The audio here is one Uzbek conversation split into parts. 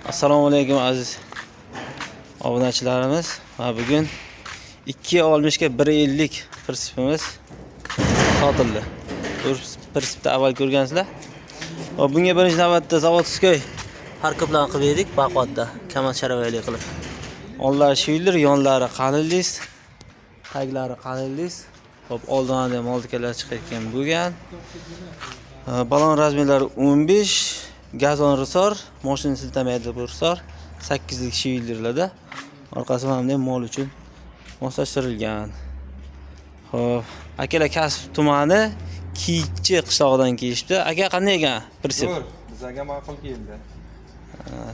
Assalomu alaykum, aziz obunachilarimiz. Va bugun 2.60 ga 1.50 prinsipimiz sotildi. Bu prinsipni avval ko'rgansizlar. Va bunga birinchi navbatda заводской фаркоп larni qilib edik, baquvvatda, Kamaz sharavayli qilib. Oldlari швеллер, yonlari qalin list, taglari qalin list. Hop, oldin ham oldikalar chiqayotgan bo'lgan. Balon размер lari 15, gazon risor, mashina siltamaydi bu risor. 8lik швеллер larda. Orqasi mana bunday mol uchun moslashtirilgan. Xo'p, akalar Kasb tumani Kiyikchi qishlog'idan kelishibdi. Aka, qanday ekan prinsip? Zo'r, bizlarga ma'qul keldi.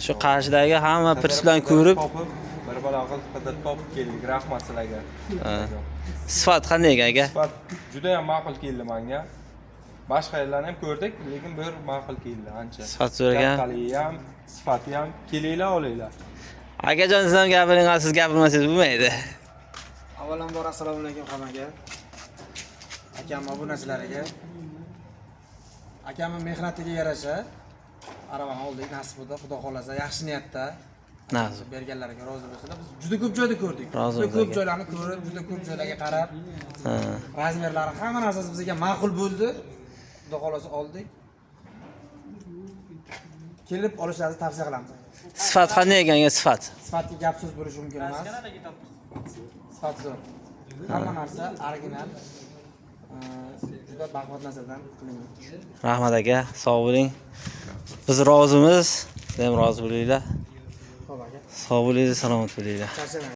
Shu qarshidagi hamma prinsiplarni ko'rib, topib, bir balo qilib qidirib topib keldik. Rahmat sizlarga. Sifat qanday ekan, aka? Sifat juda ham ma'qul keldi menga. Boshqa yerlarni ham ko'rdik, lekin bir ma'qul keldi ancha. Sifat zo'r ekan. Kattaligi ham, sifati ham. Kelinglar, olinglar. Akajon, siz ham gapiring, siz gapirmasangiz bo'lmaydi. Avvalambor, assalomu alaykum hammaga. Akam obunachilariga. Akamning mehnatiga yarasha aravani oldik, nasib bo'ldi, xudo xohlasa, yaxshi niyatda Nasib. berganlariga rozi bo'lsinlar. Biz juda ko'p joyda ko'rdik. Rozi Juda ko'p aka. joylarni ko'rib, juda ko'p joylarga qarab, размер lari, hamma narsasi bizga ma'qul bo'ldi. Xudo xohlasa, oldik. Kelib olishlarini tavsiya qilamiz. Sifat qanday ekan, aka, sifat? Sifatga gap so'z bo'lishi mumkin emas. Sifat zo'r. Hamma narsa original. Juda baquvvat narsadan qilingan. Rahmat, aka, sog' bo'ling. Biz rozimiz, siz ham rozi bo'linglar. Xo'p, aka. Sog' bo'linglar, salomat bo'linglar. Charchamang.